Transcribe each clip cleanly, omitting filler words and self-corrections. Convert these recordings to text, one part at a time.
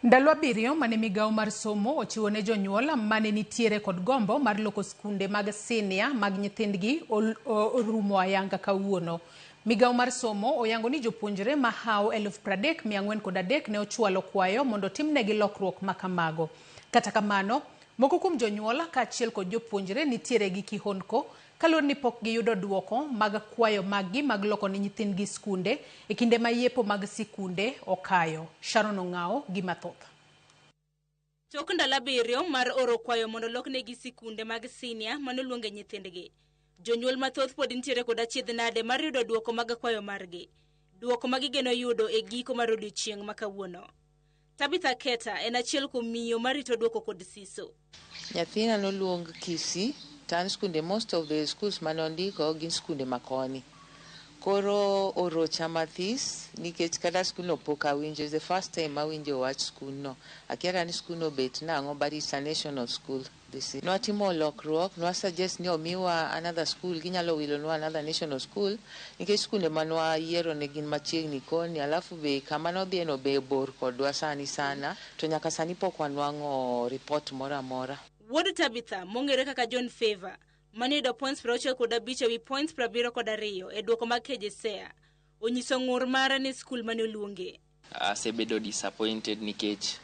Ndalo 7 mane migawo mar somo ochiwo ne jonyuol mane nitiere kod gombo mar loko skunde mag sinia mag nyithindgi orumo ayanga kawuono. Migawo mar somo oyango ni jopuonjre mahawo 30,403 ne ochwalo kwayo mondo timnegi lokruok makamago. Kata kamano, moko kuom jonyuol kaachiel kod jopuonjre nitiere gi kihondko kaluwore ni pok giyudo duoko mag kwayo maggi mag loko ne nyithindgi skunde e kinde ma yepo mag sikunde okayo. Sharon Ong'awo gi mathoth. Tok ndalo 7 mar oro kwayo mondo loknegi sikunde mag sinia manoluonge nyithindgi. Jonyuol mathoth pod nitiere kod achiedh nade mar yudo duoko mag kwayo margi. Duoko ma gigeno yudo e giko mar odiochieng' ma kawuono. Tabitha Keta en achiel kuom miyo marito duoko kod siso. Nyathina noluong Kisii to an skunde, most of the schools mane ondiko gin skunde makoni. Koro orocha mathis nikech kata skul no pok awinjo. It's the first time awinjo wach skul no. Akia kata ni skul no bet nang'o, but it's a national school. Nwatimo lokruok, nwa suggest ni omiwa another school, ginyalo wilonwa another national school nikech skunde manwayiero ne gin machiegni koni, alafu be kama nodhiye no be bor kodwa sani sana, to nyaka sani pok wanwang'o report moro amora. Wuod Tabitha mong'ere kaka John Favor mane oyudo points 65 ewi points 72 e duoko mag KJSEA onyiso ng'ur mare ne skul mane oluonge. Asebedo disappointed nikech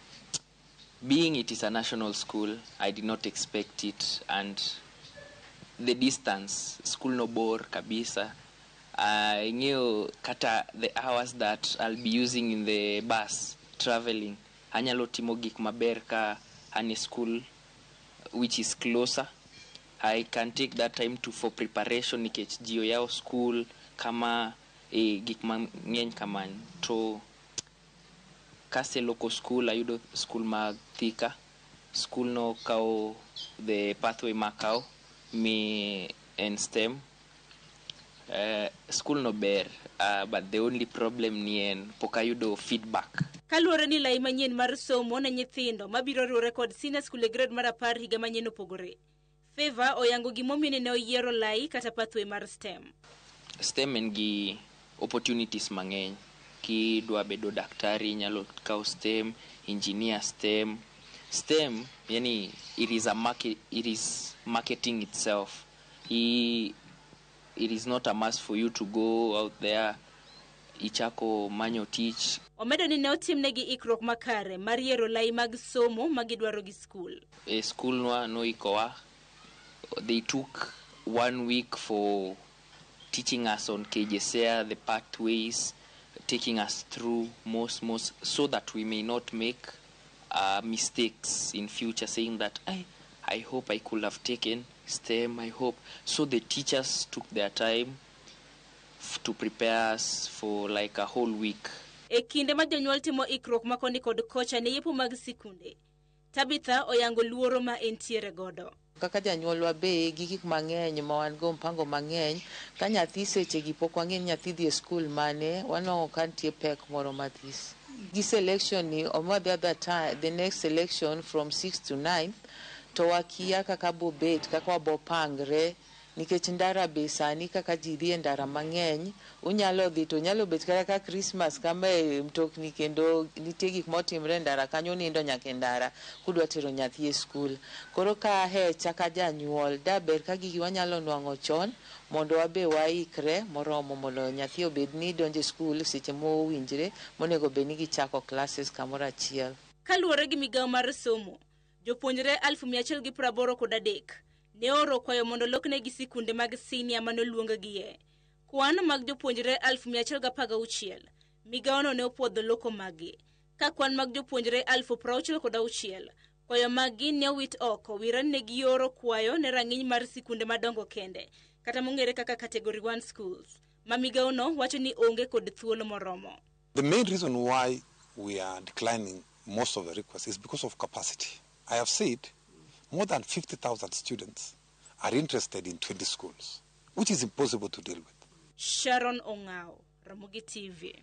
being it is a national school, I did not expect it, and the distance, school no bor kabisa. Ing'eyo kata the hours that I'll be using in the bus traveling, anyalo timo gik maber ka an e school which is closer. I can take that time to for preparation nikech ji oyawo school kama e gik mang'eny kamano. To kaseloko school, ayudo school mag Thika. School no kawo the pathway makawo mi en STEM. School no ber, but the only problem ni en pok ayudo feedback. Kaluwore ni lai manyien mar somo ne nyithindo mabiro riwore kod senior school e grade mar 10 higa manyien opogore. Favor oyango gimomiyo ne oyiero lai kata pathway mar STEM. STEM en gi opportunities mang'eny. Kidwa bedo daktari inyalo kawo STEM, engineer STEM. STEM, yani it is a market, it is marketing itself. It is not a must for you to go out there ichako manyo tich. Omedo ni ne otimnegi ikruok makare mar yiero lai mag somo ma gidwaro gi skul. E skul nwa noikowa. They took 1 week for teaching us on KJSEA, the pathways, taking us through most, so that we may not make mistakes in future, saying that I hope I could have taken STEM, I hope. So the teachers took their time to prepare us for like a whole week. E kinde ma jonyuol timo ikruok ma koni kod kocha ne yepo mag sikunde, Tabitha oyango luoro ma entiere godo. Kaka janyuolwa be gi gik mang'eny ma wan go, mpango mang'eny, ka nyathi seche gi pok wang'e ni nyathi dhi e skul mane, wanwang'o ka nitie pek moro mathis. Gi selection ni omiwa the other time, the next selection from 6 to 9, to wakia kaka bobet, kaka wabopangre, nikech ndara be sani kaka ji dhi e ndara mang'eny, unyalo dhi to nyalo bet kata ka Christmas kama e mtokni kendo nitie gik motimre e ndara kanyo, unindo nyaka e ndara kudwa tero nyathi e skul. Koro ka ahecha ka janyuol, da ber ka gigi wanyalo nwang'o chon mondo wabe waikre moromo mondo nyathi obed ni donjo e skul seche mowinjre monego bed ni gichako classes kamoro achiel. Kaluwore gi migawo mar somo, jopuonjre 1,183 ne oro kwayo mondo loknegi sikunde mag sinia mane oluonggie. Kwan mag jopuonjre 1,116, migawono ne opuodho loko maggi. Ka kwan mag jopuonjre 66,000, kwayo maggi ne owit oko wire ne gioro kwayo ne rang'iny mar sikunde madongo kende, kata mong'ere kaka Category 1 schools, ma migawono wacho ni onge kod thuolo moromo. The main reason why we are declining most of the requests is because of capacity. I have said more than 50,000 students are interested in 20 schools, which is impossible to deal with. Sharon Ong'ao, Ramogi TV.